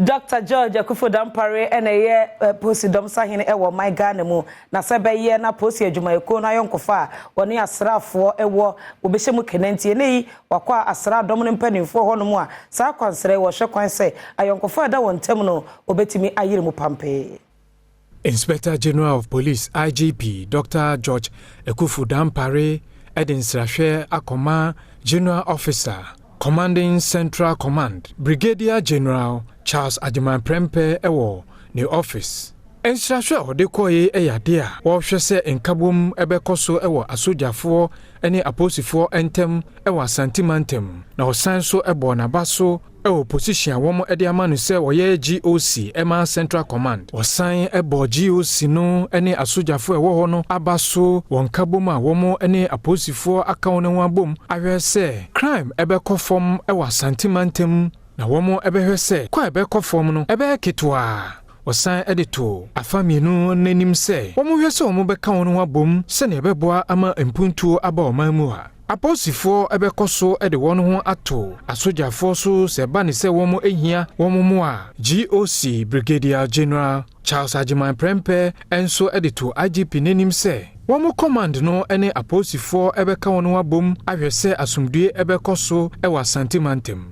Dr. George Akufo Dampare ɛna ɛyɛ polisi dɔm sahene ɛwɔ ɔman Ghana mu, na sɛ bɛyɛ na polisi adwumayɛkuo no ayɔnkofa a wɔne asraafoɔ ɛwɔ wɔbɛhyɛ mu kenantie ne yi wakɔ asraadɔm no mpanimfoɔ hɔnom a saa akwansrɛ wɔhwɛ kwan sɛ ayɔnkofa a ɛda wɔn ntam no wɔbɛtumi ayere mu pampee. Inspector General of Police, IGP Dr. George Akuffo Dampare de nsrahwɛ akɔma General Officer Commanding Central Command, Brigadier General Charles Agyeman Prempeh, wɔ ne office. Nsrahwɛ a ɔde kɔɛ yɛ adeɛ a wɔrehwɛ sɛ nkabom bɛkɔ so wɔ asogyafoɔ ne apolisifoɔ ntam wɔ Asante mantam, na ɔsan so bɔɔ n'aba so wɔ position a wɔn de ama no sɛ ɔyɛ GOC ɛma Central Command. Ɔsan bɔ GOC no ne asogyafoɔ a ɛwɔ hɔ no aba so wɔ nkabom a wɔn ne apolisifoɔ aka wɔn ho abom ahwɛ sɛ crime ɛbɛkɔ fam wɔ Asante mantam, na wɔn bɛhwɛ sɛ kɔ a ɛbɛkɔ fam no ɛbɛyɛ ketewa. Ɔsan de to afa mmienu n'anim sɛ wɔn hwɛ sɛ wɔn bɛka wɔn ho abom sɛnea ɛbɛboa ama mpuntuo aba ɔman mu a apolisifoɔ bɛkɔ so de wɔn ho ato asogyafoɔ so sɛ ɛba ne sɛ wɔn ahia wɔn mu a. GOC Brigadier General Charles Agyeman Prempeh nso de to IGP n'anim sɛ wɔn command no ne apolisifoɔ bɛka wɔn ho abom ahwɛ sɛ asomdue bɛkɔ so wɔ Asante mantam.